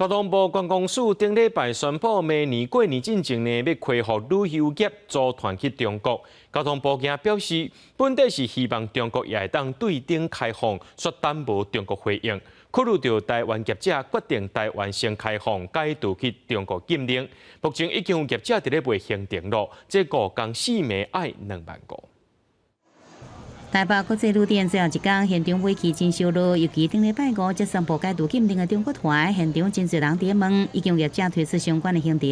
交通部觀光署頂禮拜宣布，明年過年進前呢，欲恢復旅遊業組團去中國。交通部今表示，本底是希望中國也會當對等開放，煞等無中國回應。考慮著台灣業者決定台灣先開放，解除去中國禁令。目前已經有業者佇咧賣行程囉，這五工四暝愛2萬5。台北國際旅展最後一工，現場尾期真燒熱，尤其頂禮拜五才宣布解除禁令的中國團，現場真濟人佇咧問，已經有業者推出相關的行程。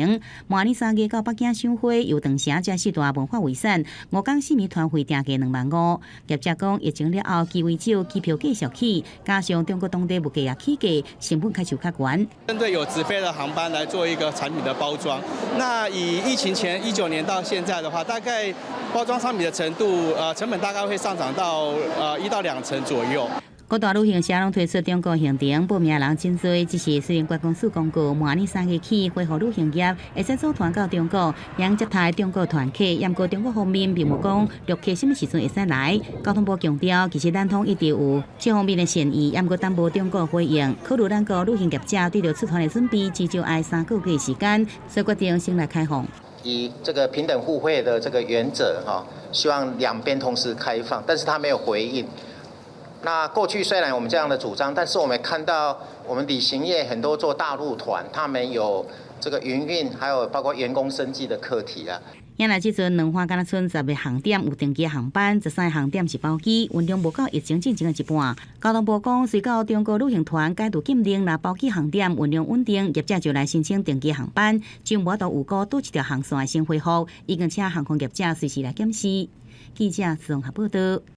明年3月到北京賞花，遊長城這四大文化遺產，5工4暝團費定價2萬5。業者講，疫情了後機位少，機票繼續起，加上中國當地物價也起價，成本開始較懸。針對有直飛的航班來做一個產品的包裝。那以疫情前19年到現在的話，大概包裝商品的程度，成本大概會上漲到1到2成左右。各大旅行社攏推出中國行程，報名人真濟。只是雖然觀光署公告，明年3月起恢復旅行業，會使組團到中國，讓接待中國團客。毋過中國方面並無講陸客啥物時陣會使來。交通部強調，其實咱攏一直有這方面的善意，毋過等無中國回應，考慮咱國旅行業者對著出團的準備，至少愛3個月時間，所以決定先來開放。以這個平等互惠的這個原則，哈，希望兩邊同時開放，但是他沒有回應。那過去雖然我們這樣的主張，但是我們看到我們旅行業很多做大陸團，他們有這個營運，還有包括員工生計的課題啊。原來這陣兩岸敢若賰10個航點有定期航班，13個航點是包機，運量無到疫情進前的一半。交通部講，隨到中國旅行團解除禁令，若包機航點運量穩定，業者就來申請定期航班，就無法度預估佗一條航線先恢復，已經請航空業者隨時來檢視。記者綜合報道。